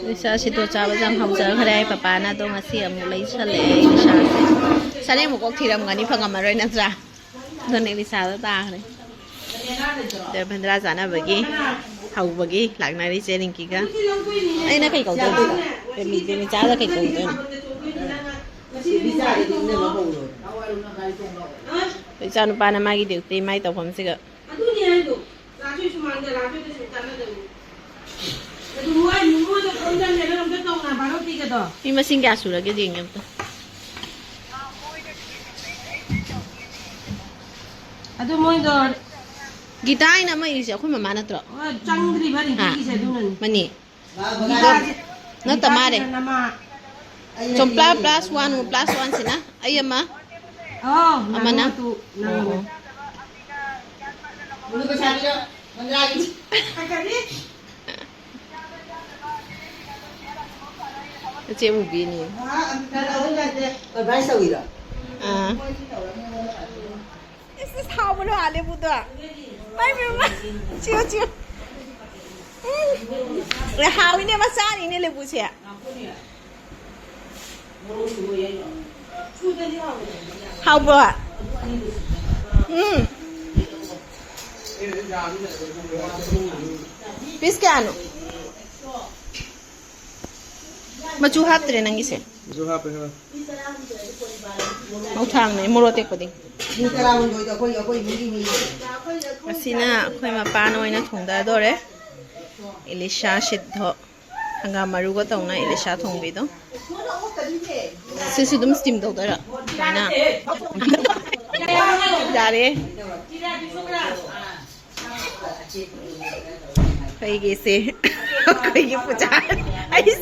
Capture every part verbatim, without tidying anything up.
ꯏꯂꯤꯁꯥ ꯁꯤꯗꯣ ꯆꯥꯕꯁꯦ ꯌꯥꯝ ꯍꯧꯖꯈ꯭ꯔꯦ꯫ ꯄꯄꯥꯅ ꯑꯗꯣ ꯉꯁꯤ ꯑꯃꯨꯛ ꯂꯩꯁꯜꯂꯛꯑꯦ ꯏꯂꯤꯁꯥꯁꯦ꯫ ꯁꯔꯦꯡ ꯑꯃꯨꯛ ꯀꯣꯛ ꯊꯤꯔꯝꯒꯅꯤ, ꯐꯪꯉꯝꯃꯔꯣꯏ ꯅꯠꯇ꯭ꯔꯥ? ꯑꯗꯨꯅ ꯏꯂꯤꯁꯥꯗ ꯇꯥꯈ꯭ꯔꯦ꯫ ꯗꯦꯕꯦꯟꯗ꯭ꯔꯥ ꯆꯥꯅꯕꯒꯤ ꯍꯧꯕꯒꯤ ꯂꯥꯛꯅꯔꯤꯁꯦ ꯔꯤꯡꯀꯤꯒ꯫ ꯑꯩꯅ ꯀꯩ ꯀꯧꯗꯣꯏꯅꯣ? ꯔꯦꯃꯤ, ꯔꯦꯃꯤꯆꯥꯗ ꯀꯩ ꯀꯧꯗꯣꯏꯅꯣ? ꯏꯆꯥ ꯅꯨꯄꯥꯅ ꯃꯥꯒꯤ ꯗ꯭ꯌꯨꯇꯤ ꯃꯥꯏ ꯇꯧꯐꯝꯁꯤꯒ꯫ ꯑꯗꯨꯅꯤ ꯍꯥꯏꯗꯣ꯫ ꯂꯥꯛꯇꯣꯏꯗꯣ ꯁꯨꯝ ꯀꯥꯟꯅꯗꯕꯅꯤ꯫ ꯑꯗꯨ ꯃꯣꯏ ꯃꯤꯉꯣꯟꯗ ꯐꯣꯟꯗꯅꯦ ꯅꯪ ꯑꯝꯇ ꯇꯧꯅ ꯚꯥꯔꯣꯇꯤꯒꯗꯣ꯫ ꯃꯤ ꯃꯁꯤꯡ ꯀꯌꯥ ꯁꯨꯔꯒꯦ ꯌꯦꯡꯒꯦ ꯑꯝꯇ꯫ ꯑꯗꯨ ꯃꯣꯏꯗꯣ ꯒꯤꯇꯥ ꯍꯥꯏꯅ ꯑꯃ ꯏꯔꯤꯁꯦ ꯑꯩꯈꯣꯏ ꯃꯃꯥ ꯅꯠꯇ꯭ꯔꯣ? ꯍꯣꯏ, ꯆꯪꯗ꯭ꯔꯤꯕ ꯔꯤꯡꯀꯤꯒꯤꯁꯦ ꯑꯗꯨꯅꯅꯤ꯫ ꯃꯅꯤ꯫ ꯒꯤꯇꯥꯁꯦ, ꯅꯠꯇ ꯃꯥꯜꯂꯦ꯫ ꯒꯤꯇꯥꯁꯤꯅ ꯅꯃꯥ꯫ ꯆꯣꯝꯄ꯭ꯂꯥ plus one, plus one ꯁꯤꯅ ꯑꯩ ꯑꯃ꯫ ꯑꯣ, ꯑꯃꯅ? ꯅꯪ ꯃꯇꯨ, ꯅꯪ ꯑꯣ, ꯑꯃ꯫ ꯑꯣ꯫ ꯏꯆꯦ ꯃꯨꯕꯤꯅꯤ꯫ ꯑꯥ꯫ ꯏꯁ, ꯏꯁ, ꯍꯥꯎꯕꯅꯣ ꯑꯥ ꯂꯦꯕꯨꯗꯣ꯫ ꯃꯥꯏ ꯄꯦꯝꯃ꯫ ꯆꯤꯌꯣ, ꯆꯤꯌꯣ꯫ ꯎꯝ꯫ ꯑꯦ, ꯍꯥꯎꯏꯅꯦ, ꯃꯆꯥꯅꯤꯅꯦ ꯂꯦꯕꯨꯁꯦ꯫ ꯍꯥꯎꯕ꯭ꯔꯣ? ꯎꯝ꯫ Piece ꯀꯌꯥꯅꯣ? ꯃꯆꯨ ꯍꯥꯞꯇ꯭ꯔꯦ ꯅꯪꯒꯤꯁꯦ꯫ ꯃꯆꯨ ꯍꯥꯞꯄꯦ ꯈꯔ꯫ ꯃꯧꯊ꯭ꯔꯥꯡꯅꯦ, ꯃꯣꯔꯣꯛ ꯑꯇꯦꯛꯄꯗꯤ꯫ ꯃꯤ ꯇꯔꯥꯍꯨꯝꯗꯣꯏꯗꯣ ꯑꯩꯈꯣꯏ, ꯑꯩꯈꯣꯏ ꯏꯃꯨꯡꯒꯤ ꯃꯤ꯫ ꯉꯁꯤꯅ ꯑꯩꯈꯣꯏ ꯃꯄꯥꯅ ꯑꯣꯏꯅ ꯊꯣꯡꯗꯗꯣꯔꯦ꯫ ꯏꯂꯤꯁꯥ ꯁꯤꯠꯊꯣ꯫ ꯍꯪꯒꯥꯝ ꯃꯔꯨꯒ ꯇꯧꯅ ꯏꯂꯤꯁꯥ ꯊꯣꯡꯕꯤꯗꯣ꯫ ꯁꯤꯁꯨ ꯑꯗꯨꯝ steam ꯇꯧꯗꯣꯏꯔꯣ? ꯁꯨꯃꯥꯏꯅ? ꯌꯥꯔꯦ꯫ ꯑꯩꯈꯣꯏꯒꯤꯁꯦ, ꯑꯩꯈꯣꯏꯒꯤ ꯄꯨꯖꯥ꯫ ꯑꯩ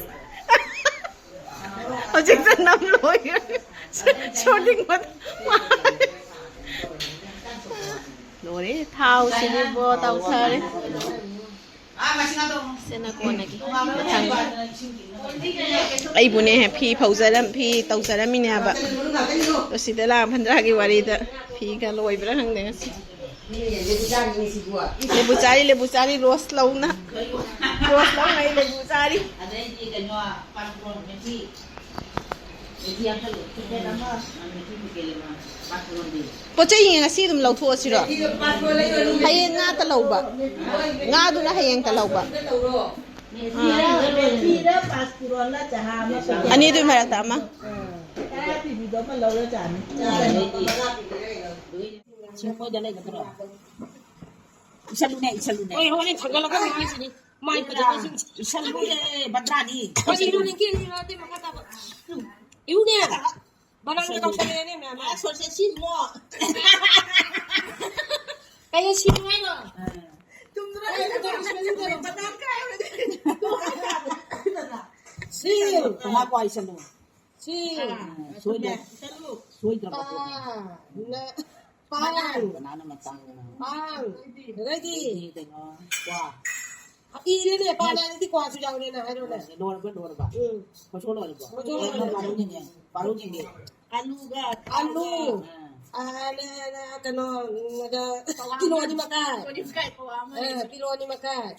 ꯍꯧꯖꯤꯛꯇ ꯅꯝ ꯂꯣꯏꯈ꯭ꯔꯦ꯫ ꯁꯣꯔꯗꯤꯡ ꯃꯇꯝ ꯂꯣꯏꯔꯦ꯫ ꯊꯥꯎꯁꯤꯗꯤꯕꯣ ꯇꯧꯊꯔꯦ꯫ ꯁꯤꯅ ꯀꯣꯟꯅꯒꯤ ꯃꯊꯪ꯫ ꯑꯩꯕꯨꯅꯦ ꯐꯤ ꯐꯧꯖꯔꯝ-, ꯐꯤ ꯇꯧꯖꯔꯝꯃꯤꯅꯦ ꯍꯥꯏꯕ꯫ ꯑꯗꯣ ꯁꯤꯗ ꯂꯥꯛꯑ ꯐꯟꯗ꯭ꯔꯥꯒꯤ ꯋꯥꯔꯤꯗ ꯐꯤꯒ ꯂꯣꯏꯕ꯭ꯔꯥ ꯈꯪꯗꯦ ꯉꯁꯤ꯫ ꯂꯦꯕꯨ ꯆꯥꯔꯤ, ꯂꯦꯕꯨ ꯆꯥꯔꯤ, ꯔꯣꯁ ꯂꯧꯅ꯫ ꯔꯣꯁ ꯂꯧꯅ ꯑꯩ ꯂꯦꯕꯨ ꯆꯥꯔꯤ꯫ ꯑꯗꯩꯗꯤ ꯀꯩꯅꯣ, ꯄꯥꯟ ꯀꯣꯔꯣꯟ ꯃꯦꯊꯤ꯫ ꯃꯦꯊꯤ ꯑꯃ ꯈꯜꯂꯣ꯫ ꯄꯦꯀꯦꯠ ꯑꯃ, ꯄꯥꯟ ꯀꯣꯔꯣꯟꯗꯤ꯫ ꯄꯣꯠ ꯆꯩ ꯌꯦꯡꯉꯁꯤ ꯑꯗꯨꯝ ꯂꯧꯊꯣꯛꯑꯁꯤꯔꯣ? ꯍꯌꯦꯡ ꯉꯥ ꯇ ꯂꯧꯕ꯫ ꯉꯥꯗꯨꯅ ꯍꯌꯦꯡ ꯇ ꯂꯧꯕ꯫ ꯃꯦꯊꯤꯔ, ꯃꯦꯊꯤꯔ, ꯄꯥꯟ ꯀꯣꯔꯣꯟꯂ ꯆꯥ ꯑꯃ ꯄꯦꯀꯦꯠ ꯑꯅꯤꯗꯨꯒꯤ ꯃꯔꯛꯇ ꯑꯃ꯫ ꯇꯔꯥ ꯄꯤꯕꯤꯗꯣ ꯑꯃ ꯂꯧꯔ ꯆꯥꯅꯤ꯫ ꯁꯤ ꯃꯣꯏꯗ ꯂꯩꯒꯗ꯭ꯔꯣ? ꯏꯁꯜꯂꯨꯅꯦ, ꯏꯁꯜꯂꯨꯅꯦ꯫ ꯍꯣꯏ, ꯍꯣꯔꯦꯟ ꯊꯥꯡꯒꯠꯂꯒ ꯉꯥꯡꯁꯤꯅꯤ꯫ ꯃꯥꯏ ꯐꯖꯕꯁꯤꯡ ꯏꯁꯜꯂꯨꯅꯦ, ꯕꯗ꯭ꯔꯥꯅꯤ꯫ ꯍꯣꯏ, ꯏꯔꯨꯅꯦ, ꯏꯔꯨꯅꯦ, ꯏꯔꯨꯅꯦ, ꯃꯈꯥ ꯇꯥꯕ꯫ ꯏꯔꯨꯅꯦ꯫ ꯕꯅꯥꯟꯒ ꯇꯧꯁꯜꯂꯛꯑꯦꯅꯦ ꯃꯌꯥꯝ꯫ ꯁꯣꯔꯁꯦ ꯁꯤꯃꯣ꯫ ꯀꯩꯅꯣ ꯁꯤꯃꯣ ꯍꯥꯏꯅꯣ? ꯆꯨꯝꯗ꯭ꯔꯣ? ꯀꯩꯅꯣ ꯁꯤꯃꯣ ꯍꯥꯏꯅꯣ? ꯕꯅꯥꯟ ꯀꯥꯏ ꯍꯥꯏꯕꯅꯤ? ꯁꯤ꯫ ꯀꯅꯥ ꯀ꯭ꯋꯥ ꯏꯁꯜꯂꯨ? ꯁꯤ꯫ ꯑꯥ, ꯁꯣꯏꯗ꯭ꯔ-, ꯁꯣꯏꯗ꯭ꯔꯕ ꯄꯣꯠꯅꯤ꯫ ꯄꯥ-, ꯅ-, ꯄꯥꯡ꯫ ꯀꯅꯥꯅ ꯃꯇꯥꯡꯗꯅꯣ? ꯄꯥꯡ꯫ ꯑꯗꯩꯗꯤ? ꯑꯗꯩꯗꯤ ꯀꯩꯅꯣ, ꯀ꯭ꯋꯥ꯫ ꯏꯔꯦꯅꯦ, ꯄꯥ ꯅꯥꯏꯔꯗꯤ ꯀ꯭ꯋꯥꯁꯨ ꯌꯥꯎꯔꯦꯅ ꯍꯥꯏꯔꯣꯅꯦ꯫ ꯂꯣꯏꯔꯕ, ꯂꯣꯏꯔꯕ? ꯎꯝ꯫ ꯈꯣꯠꯇꯣꯛ ꯂꯣꯏꯔꯕꯣ? ꯈꯣꯠꯇꯣꯛ ꯂꯣꯏꯔꯕ꯫ ꯄꯥꯔꯨꯅꯤꯅꯦ, ꯄꯥꯔꯨꯅꯤꯅꯦ꯫ ꯑꯂꯨꯒ ꯑꯂꯨ꯫ ꯊꯥꯎꯒ꯫ ꯑꯥ꯫ ꯑꯥ, ꯅ-, ꯅ-, ꯀꯩꯅꯣ, ꯎꯝ, ꯑꯗ, ꯄꯋꯥ ꯀꯤꯂꯣ ꯑꯃ꯫ ꯑꯅꯤ ꯃꯈꯥꯏ꯫ ꯇ꯭ꯋꯦꯟꯇꯤ ꯐꯥꯏꯚ ꯄꯋꯥ ꯑꯃ꯫ ꯑꯥ, ꯀꯤꯂꯣ ꯑꯅꯤ ꯃꯈꯥꯏ꯫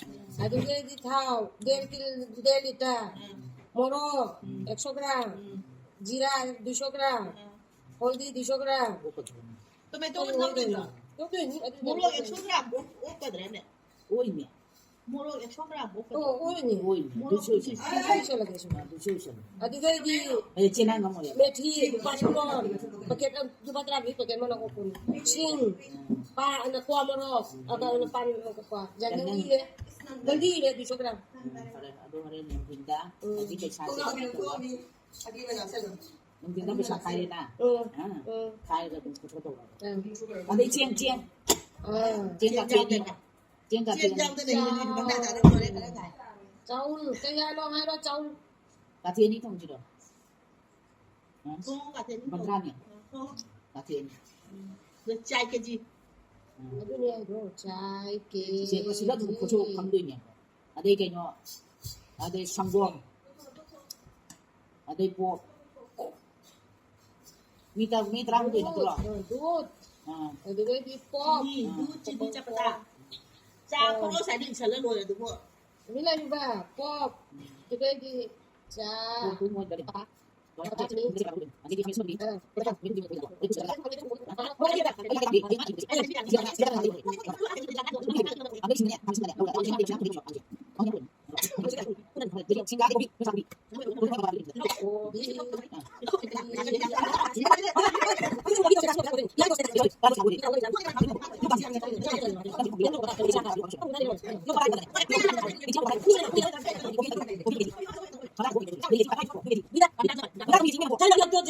ꯑꯗꯨꯗꯩꯗꯤ ꯊꯥꯎ, ꯗꯦꯔ ꯀꯤꯂꯣ, ꯗꯦꯔ ꯂꯤꯇꯔ꯫ ꯎꯝ꯫ ꯃꯣꯔꯣꯛ, ꯎꯝ꯫ ꯑꯦꯛꯁꯣ ꯒ꯭ꯔꯥꯝ꯫ ꯎꯝ꯫ ꯖꯤꯔꯥ, ꯗꯨꯏꯁꯣ ꯒ꯭ꯔꯥꯝ꯫ ꯎꯝ꯫ ꯍꯣꯜꯗꯤ, ꯗꯨꯏꯁꯣ ꯒ꯭ꯔꯥꯝ꯫ ꯇꯣꯃꯦꯇꯣ ꯀꯩꯅꯣ ꯅꯝꯗꯣꯏꯗ꯭ꯔꯣ? ꯅꯝꯗꯣꯏꯅꯤ, ꯑꯗꯨꯗꯤ ꯃꯣꯔꯣꯛ ꯅꯝꯗꯣꯏꯅꯤ꯫ ꯑꯦꯛꯁꯣ ꯒ꯭ꯔꯥꯝ ꯑꯣꯛ-, ꯑꯣꯛꯀꯗ꯭ꯔꯅꯦ? ꯑꯣꯏꯅꯦ꯫ ꯃꯣꯔꯣꯛ ꯑꯦꯛꯁꯣ ꯒ꯭ꯔꯥꯝ ꯑꯣꯛꯀꯗ꯭ꯔꯥ? ꯑꯣ, ꯑꯣꯏꯅꯦ꯫ ꯑꯣꯏꯅꯦ꯫ ꯃꯣꯔꯣꯛ ꯑꯗꯨꯁꯨ ꯑꯣꯏꯁꯨ꯫ ꯑꯗꯨꯁꯨ ꯑꯣꯏꯁꯜꯂꯒꯦ, ꯁꯨꯝ꯫ ꯑꯗꯨꯁꯨ ꯑꯣꯏꯁꯜꯂꯣ꯫ ꯑꯗꯨꯗꯩꯗꯤ ꯑꯦ, ꯆꯦ, ꯅꯪ ꯑꯃ ꯂꯩꯔꯦ꯫ ꯃꯦꯊꯤ, ꯄꯥꯁꯀꯣꯔꯣꯟ, ꯄꯦꯀꯦꯠ ꯑꯃ, ꯂꯨꯄꯥ ꯇꯔꯥ ꯄꯤ, ꯄꯦꯀꯦꯠ ꯑꯃꯅ ꯑꯣꯛꯄꯅꯤ꯫ ꯁꯤꯡ, ꯄꯥ-, ꯑꯅ ꯀ꯭ꯋꯥ ꯃꯔꯣꯛ, ꯑꯗ ꯑꯩꯅ ꯄꯥꯟ ꯀ꯭ꯋꯥ꯫ ꯌꯥꯡ ꯌꯥꯡ ꯌꯥꯡ꯫ ꯏꯔꯦ꯫ ꯅꯪꯗꯤ ꯏꯔꯦ, ꯑꯗꯨꯁꯨ ꯒ꯭ꯔꯥꯝ꯫ ꯎꯝ, ꯐꯔꯦ꯫ ꯑꯗꯨ ꯍꯣꯔꯦꯟ ꯅꯨꯡꯊꯤꯟꯗ ꯎꯝ꯫ ꯍꯧꯖꯤꯛ ꯄꯩꯁꯥꯁꯦ ꯀꯩꯅꯣ ꯇꯧꯔꯒ꯫ ꯅꯨꯡꯊꯤꯟꯗ ꯄꯩꯁꯥ ꯈꯥꯏꯔꯦꯅ? ꯎꯝ, ꯑ, ꯎꯝ꯫ ꯈꯥꯏꯔꯒ ꯑꯗꯨꯝ ꯄꯨꯊꯣꯛꯇꯧꯔꯕ꯫ ꯎꯝ꯫ ꯑꯗꯩ ꯆꯦꯡ, ꯆꯦꯡ꯫ ꯑꯥ꯫ ꯆꯦꯡ ꯀꯥꯊꯤ ꯑꯅꯤ꯫ ꯆꯦꯡ ꯀꯥꯊꯤ ꯆꯦꯡ ꯑꯅꯤ꯫ ꯌꯥꯎꯗꯅ ꯍꯤꯡꯉꯗꯤ ꯄꯪꯆꯥ ꯆꯥꯔ ꯂꯣꯏꯔꯦ ꯈꯔ ꯈꯥꯏ꯫ ꯆꯥꯎꯜ ꯀꯌꯥꯅꯣ ꯍꯥꯏꯔꯣ, ꯆꯥꯎꯜ꯫ ꯀꯥꯊꯤ ꯑꯅꯤ ꯊꯣꯡꯁꯤꯔꯣ? ꯎꯝ? ꯊꯣꯡ ꯀꯥꯊꯤ ꯑꯅꯤ ꯊꯣꯡ꯫ ꯕꯟꯗ꯭ꯔꯥꯅꯤ? ꯎꯝ, ꯊꯣꯡ꯫ ꯀꯥꯊꯤ ꯑꯅꯤ꯫ ꯎꯝ꯫ ꯑꯗ ꯆꯥꯏ ꯀꯦꯖꯤ꯫ ꯎꯝ꯫ ꯑꯗꯨꯅꯦ ꯍꯥꯏꯗꯣ, ꯆꯥꯏ ꯁꯦ, ꯁꯤꯗ ꯑꯗꯨꯝ ꯀꯦꯖꯤ꯫ ꯄꯨꯊꯣꯛ ꯐꯝꯗꯣꯏꯅꯦ꯫ ꯑꯗꯩ ꯀꯩꯅꯣ, ꯑꯗꯩ ꯁꯪꯒꯣꯝ, ꯑꯗꯩ ꯄꯣꯛ꯫ ꯃꯤ ꯇ-, ꯃꯤ ꯇꯔꯥꯍꯨꯝꯗꯣꯏ ꯅꯠꯇ꯭ꯔꯣ? ꯗꯨꯠ, ꯑ, ꯗꯨꯠ꯫ ꯑꯥ꯫ ꯑꯗꯨꯗꯩꯗꯤ ꯄꯣꯛ꯫ ꯆꯤꯅꯤ, ꯗꯨ, ꯆꯤꯅꯤ ꯆꯄꯇꯥ꯫ ꯆꯥ ꯈꯣꯡꯂꯣ ꯁꯥꯏꯗ ꯏꯟꯁꯜꯂ ꯂꯣꯏꯔꯦ ꯑꯗꯨꯕꯨ꯫ ꯅꯨꯃꯤꯠ ꯂꯩꯕ ꯄꯣꯛ꯫ ꯑꯗꯨꯗꯩꯗꯤ ꯆꯥ꯫ ꯄꯣꯛꯇꯨ ꯃꯣꯏꯗ ꯂꯩ꯫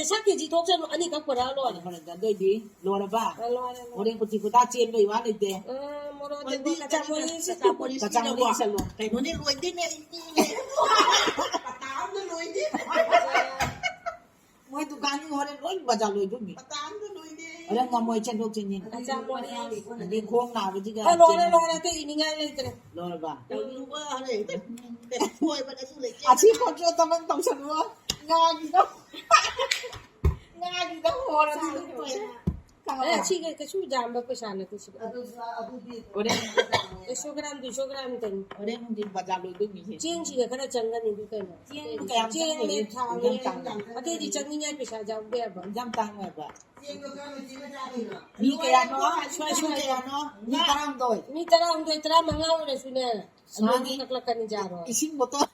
ꯁꯥ ꯀꯦꯖꯤ ꯊꯣꯛꯁꯅꯨ, ꯑꯅꯤꯈꯛ ꯄꯨꯔꯛꯑ ꯂꯣꯏꯔꯦ꯫ ꯑꯗꯨꯑꯣꯏꯗꯤ ꯂꯣꯏꯔꯕ? ꯑ, ꯂꯣꯏꯔꯦ, ꯂꯣꯏꯔꯦ꯫ ꯍꯣꯔꯦꯟ ꯀꯨꯆꯤ ꯀꯨꯇꯥ ꯆꯦꯟꯕꯩ ꯋꯥ ꯂꯩꯇꯦ꯫ ꯑ, ꯃꯣꯔꯣꯛ ꯑꯇꯦꯛꯄ, ꯀꯆꯥ ꯃꯣꯔꯦꯁꯤ꯫ ꯀꯆꯥ ꯃꯣꯔꯦ ꯆꯠꯂꯣ꯫ ꯀꯩꯅꯣꯅꯦ, ꯂꯣꯏꯗꯦꯅꯦ, ꯑꯩꯗꯤꯅꯦ꯫ ꯄꯇꯥ ꯑꯝꯗ ꯂꯣꯏꯗꯦ꯫ ꯃꯣꯏ ꯗꯨꯀꯥꯟꯒꯤ ꯍꯣꯔꯦꯟ ꯂꯣꯏ ꯕꯖꯥꯔ ꯂꯣꯏꯗꯣꯏꯅꯤ꯫ ꯄꯇꯥ ꯑꯝꯗ ꯂꯣꯏꯗꯦ꯫ ꯍꯣꯔꯦꯟ ꯉꯝꯃꯣꯏ ꯆꯦꯟꯊꯣꯛ ꯆꯦꯟꯁꯤꯟ꯫ ꯀꯆꯥ ꯃꯣꯔꯦ꯫ ꯑꯗꯩ ꯈꯣꯡ ꯅꯥꯕꯁꯤꯒ ꯑ, ꯂꯣꯏꯔꯦ, ꯆꯦꯟꯊꯣꯛ-꯫ ꯂꯣꯏꯔꯦ, ꯑꯇꯩ ꯏꯅꯤꯡꯉꯥꯏ ꯂꯩꯇ꯭ꯔꯦ꯫ ꯂꯣꯏꯔꯕ? ꯇꯧꯔꯨꯕ ꯍꯣꯔꯦꯟ ꯍꯦꯛꯇ ꯀꯣꯏꯕꯗꯁꯨ ꯂꯩꯇꯦ꯫ ꯑꯁꯤ ꯈꯣꯠꯁꯨ ꯊꯕꯛ ꯇꯧꯁꯜꯂꯨ꯫ ꯉꯥꯒꯤꯗꯣ꯫ ꯉꯥꯒꯤꯗꯣ ꯍꯣꯔꯗꯤ ꯑꯗꯨꯝ ꯇꯣꯛꯑꯦ꯫ ꯑꯦ, ꯁꯤꯒ ꯀꯩꯁꯨ ꯌꯥꯝꯕ ꯄꯩꯁꯥ ꯅꯠꯇꯦ ꯁꯤꯒ꯫ ꯑꯗꯨꯁꯨ, ꯑꯗꯨꯗꯤ ꯍꯣꯔꯦꯟ꯫ ꯑꯦ, ꯁꯣ ꯒ꯭ꯔꯥꯝ, ꯗꯨꯏ ꯁꯣ ꯒ꯭ꯔꯥꯝ ꯇꯅꯤ꯫ ꯍꯣꯔꯦꯟ ꯅꯨꯡꯊꯤꯟ ꯕꯖꯥꯔ ꯂꯣꯏꯗꯣꯏꯅꯤꯁꯦ꯫ ꯆꯦꯡꯁꯤꯒ ꯈꯔ ꯆꯪꯒꯅꯤ ꯑꯗꯨ ꯀꯩꯅꯣ꯫ ꯆꯦꯡ ꯀꯌꯥꯝ ꯆꯦꯡꯅꯦ, ꯆꯪꯉꯣꯏ? ꯊꯥꯎꯅꯦ꯫ ꯌꯥꯝ ꯇꯥꯡꯉꯦ꯫ ꯑꯇꯩꯗꯤ ꯆꯪꯅꯤꯡꯉꯥꯏ ꯄꯩꯁꯥ ꯌꯥꯎꯗꯦꯕ꯫ ꯌꯥꯝ ꯇꯥꯡꯉꯦꯕ꯫ ꯆꯦꯡꯗꯣ ꯀꯔꯝꯕ ꯆꯦꯡꯅ ꯆꯥꯗꯣꯏꯅꯣ? ꯃꯤ ꯀꯌꯥꯅꯣ? ꯁꯣꯏ ꯁꯣꯏ ꯀꯌꯥꯅꯣ? ꯃꯤ ꯇꯔꯥꯍꯨꯝꯗꯣꯏ꯫ ꯃꯤ ꯇꯔꯥꯍꯨꯝꯗꯣꯏ, ꯇꯔꯥꯃꯉꯥ ꯑꯣꯏꯔꯁꯨꯅꯦ꯫ ꯑꯗꯨꯗꯤ ꯁꯥꯕ ꯀꯛꯂꯛꯀꯅꯤ ꯌꯥꯔꯣꯏ꯫ ꯏꯁꯤꯡ ꯕꯣꯇꯜ꯫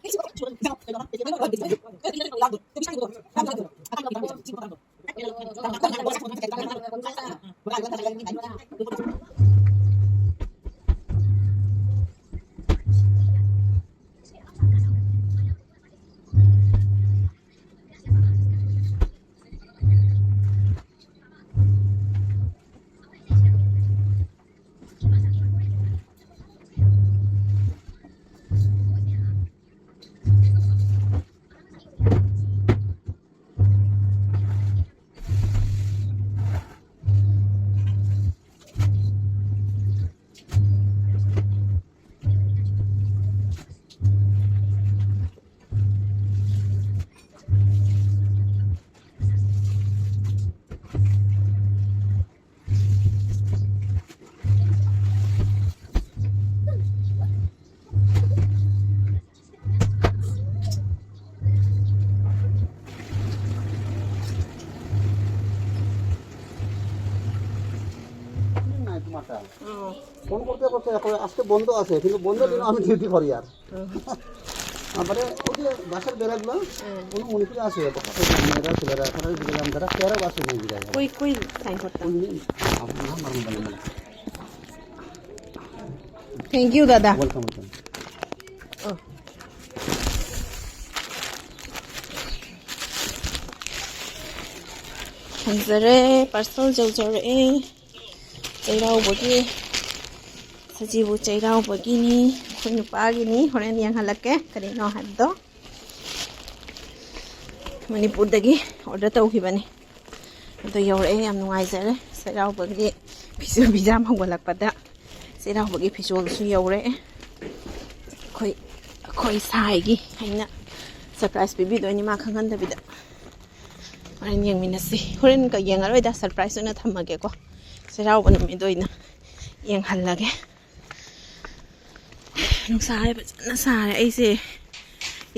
মাতা। ফোন করতে করতে এখন আজকে বন্ধ আছে, কিন্তু বন্ধ দিন আমি ডিউটি করি আর। তারপরে ওই যে বাসার বেড়াগুলো, কোনো মণিপুরে আছে, মেয়েরা ছেলেরা, তারা ওই দিকে যান, তারা তেরো বাসে নিয়ে যায়। কই, কই সাইন করতাম? ওই আমার নাম আর মনে নেই। থ্যাংক ইউ, দাদা। Welcome, welcome. ꯊꯝꯖꯔꯦ, ꯄꯥꯔꯁꯦꯜ ꯌꯧꯖꯔꯛꯑꯦ꯫ ꯆꯩꯔꯥꯎꯕꯒꯤ, ꯁꯖꯤꯕꯨ ꯆꯩꯔꯥꯎꯕꯒꯤꯅꯤ, ꯑꯩꯈꯣꯏ ꯅꯨꯄꯥꯒꯤꯅꯤ꯫ ꯍꯣꯔꯦꯟ ꯌꯦꯡꯍꯜꯂꯛꯀꯦ ꯀꯔꯤꯅꯣ ꯍꯥꯏꯕꯗꯣ꯫ ꯃꯅꯤꯄꯨꯔꯗꯒꯤ ꯑꯣꯔꯗꯔ ꯇꯧꯈꯤꯕꯅꯤ, ꯑꯗꯣ ꯌꯧꯔꯛꯑꯦ꯫ ꯌꯥꯝ ꯅꯨꯡꯉꯥꯏꯖꯔꯦ꯫ ꯆꯩꯔꯥꯎꯕꯒꯤ ꯐꯤꯁꯨ ꯐꯤꯖꯥꯝ ꯍꯧꯒꯠꯂꯛꯄꯗ ꯆꯩꯔꯥꯎꯕꯒꯤ ꯐꯤꯖꯣꯜꯁꯨ ꯌꯧꯔꯛꯑꯦ꯫ ꯑꯩꯈꯣꯏ, ꯑꯩꯈꯣꯏ ꯁꯥꯏꯒꯤ ꯑꯩꯅ ꯁꯔꯄ꯭ꯔꯥꯏꯖ ꯄꯤꯕꯤꯗꯣꯏꯅꯤ, ꯃꯥ ꯈꯪꯍꯟꯗꯕꯤꯗ꯫ ꯍꯣꯔꯦꯟ ꯌꯦꯡꯃꯤꯟꯅꯁꯤ꯫ ꯍꯣꯔꯦꯟ ꯀ-, ꯌꯦꯡꯉꯔꯣꯏꯗ, ꯁꯔꯄ꯭ꯔꯥꯏꯖ ꯑꯣꯏꯅ ꯊꯝꯃꯒꯦꯀꯣ꯫ ꯆꯩꯔꯥꯎꯕ ꯅꯨꯃꯤꯠꯇ ꯑꯣꯏꯅ ꯌꯦꯡꯍꯜꯂꯒꯦ꯫ ꯅꯨꯡꯁꯥꯁꯦ ꯐꯖꯅ ꯁꯥꯔꯦ꯫ ꯑꯩꯁꯦ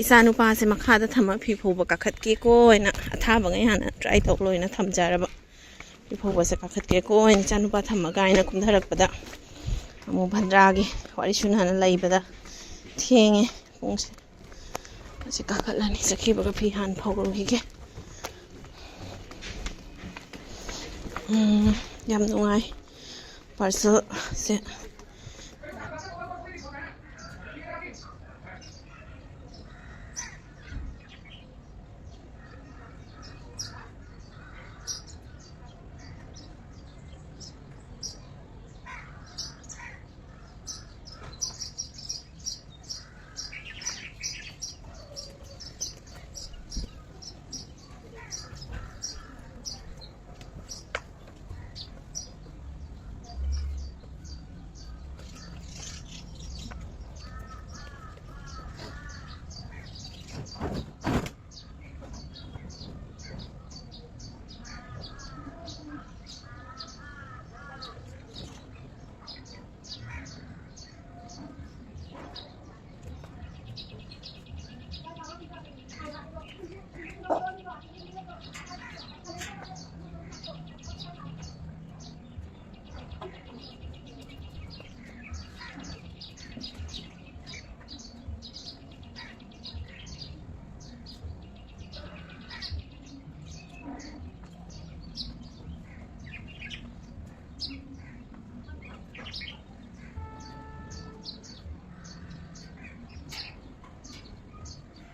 ꯏꯆꯥ ꯅꯨꯄꯥꯁꯦ ꯃꯈꯥꯗ ꯊꯝꯃ ꯐꯤ ꯐꯧꯕ ꯀꯥꯈꯠꯀꯦꯀꯣ ꯍꯥꯏꯅ ꯑꯊꯥꯕꯉꯩ ꯍꯥꯟꯅ ꯗ꯭ꯔꯥꯏ ꯇꯧ ꯂꯣꯏꯅ ꯊꯝꯖꯔꯕ꯫ ꯐꯤ ꯐꯧꯕꯁꯦ ꯀꯥꯈꯠꯀꯦꯀꯣ ꯍꯥꯏꯅ ꯏꯆꯥ ꯅꯨꯄꯥ ꯊꯝꯃꯒ ꯍꯥꯏꯅ ꯀꯨꯝꯊꯔꯛꯄꯗ ꯑꯃꯨꯛ ꯚꯟꯗ꯭ꯔꯥꯒꯤ ꯋꯥꯔꯤ ꯁꯨꯅꯅ ꯂꯩꯕꯗ ꯊꯦꯡꯉꯦ ꯄꯨꯡꯁꯦ꯫ ꯑꯁꯤ ꯀꯥꯈꯠꯂꯅꯤ꯫ ꯆꯠꯈꯤꯕꯒ ꯐꯤ ꯍꯥꯟꯅ ꯐꯧꯔꯨꯈꯤꯒꯦ꯫ ꯎꯝ, ꯌꯥꯝ ꯅꯨꯡꯉꯥꯏ ꯄꯥꯔꯁꯦꯜꯁꯦ꯫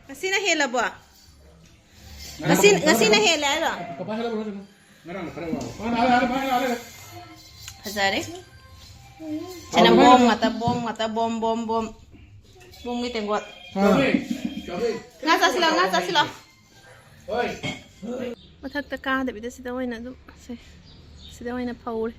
ꯉꯁꯤꯅ ꯍꯦꯜꯂꯕꯣ? ꯉꯁꯤ, ꯉꯁꯤꯅ ꯍꯦꯜꯂꯦ ꯍꯥꯏꯔꯣ? ꯀꯄꯥ ꯍꯦꯜꯂꯕꯣ ꯅꯠꯇ꯭ꯔꯣ? ꯉꯔꯥꯡꯅ ꯈꯔ ꯋꯥꯕ꯫ ꯃꯥꯅ ꯍꯥꯜꯂꯦ, ꯍꯥꯜꯂꯦ, ꯃꯥꯅ ꯍꯥꯜꯂꯦ꯫ ꯐꯖꯔꯦ꯫ ꯁꯤꯅ ꯕꯣꯝ ꯉꯥꯛꯇ, ꯕꯣꯝ ꯉꯥꯛꯇ, ꯕꯣꯝ, ꯕꯣꯝ, ꯕꯣꯝ꯫ ꯕꯣꯝꯒꯤ ꯇꯦꯡꯀꯣꯠ꯫ ꯆꯥꯎꯕꯤ, ꯆꯥꯎꯕꯤ꯫ ꯉꯥ ꯆꯥꯁꯤꯜꯂꯣ, ꯉꯥ ꯆꯥꯁꯤꯜꯂꯣ꯫ ꯍꯣꯏ꯫ ꯃꯊꯛꯇ ꯀꯥꯗꯕꯤꯗ ꯁꯤꯗ ꯑꯣꯏꯅ ꯑꯗꯨꯝ ꯁꯦ, ꯁꯤꯗ ꯑꯣꯏꯅ ꯐꯧꯔꯦ꯫